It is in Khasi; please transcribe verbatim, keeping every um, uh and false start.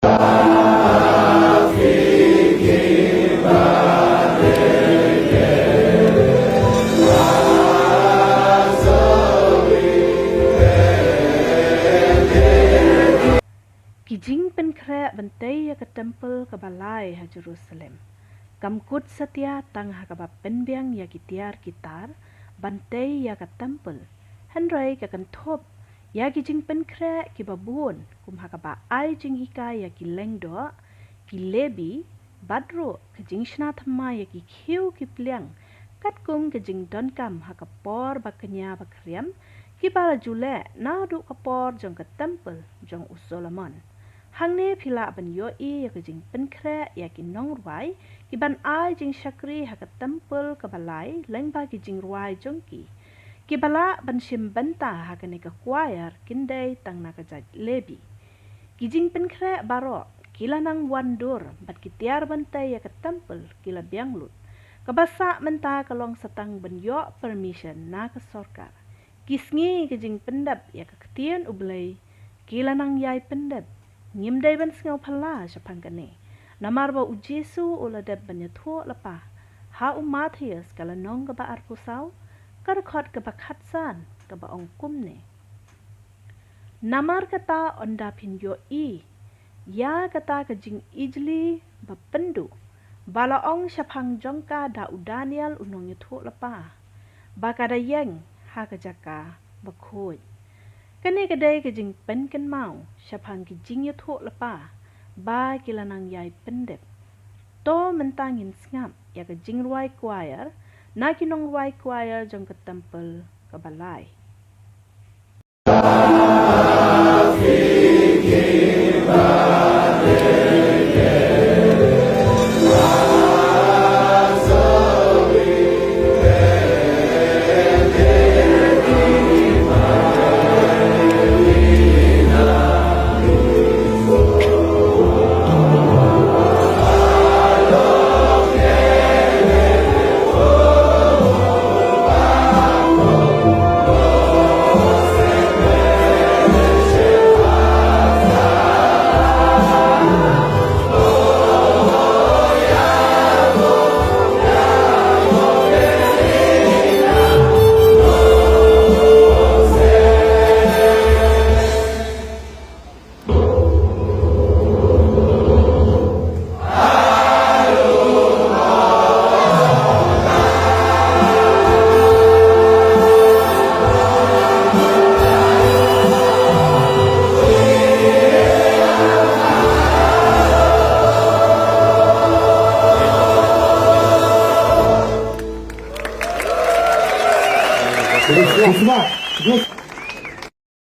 Ki jingpynkhreh ban tei ïa ka templ kaba lai ha Jerusalem. Kam kut satia tang ha kaba pynbiang ïa ki tiar ki tar ban tei ïa ka templ, hynrei ka kynthup ïa ki jingpynkhreh kiba bun, kum ha kaba ai jinghikai ïa ki lyngdoh, ki Lebi, bad ruh ka jingshna thymmai ïa ki khiew ki pliang, katkum ka jingdonkam ha ka por ba kñia ba khriam, kiba la ju leh naduh ka por jong ka templ jong u Solomon. Hangne phi lah ban ïohi ïa ka jingpynkhreh ïa ki nongrwai kiban ai jingshakri ha ka templ kaba lai lyngba ki jingrwai jong ki. Kiba lah ban shim bynta ha kane ka choir kin dei tang na ka jait Lebi. Ki jingpynkhreh baroh ki la nang wan dur bad ki tiar ban tei ïa ka templ ki la biang lut. Kaba sah mynta ka long sa tang ban ïoh permission na ka sorkar. Ki sngi ka jingpyndep ïa ka ktien U Blei ki la nang ïai pyndep. Ngim dei ban sngew phylla shaphang kane, namar ba U Jisu u la dep ban ïathuh lypa ha u Mathaios ka lynnong kaba arphew saw, ka dkhot kaba khatsan, kaba ong kumne: Namar kata, ynda phin ïohi ïa kata ka jingijli bapynduh ba la ong shaphang jong ka da u Daniel u nongïathuhlypa, ba ka da ïeng ha ka jaka bakhuid. Kane ka dei ka jingpynkynmaw shaphang ki jingïathuhlypa ba ki la nang ïai pyndep. To mynta ngin sngap ïa ka jingrwai choir na ki nongrwai choir jong ka templ kaba lai.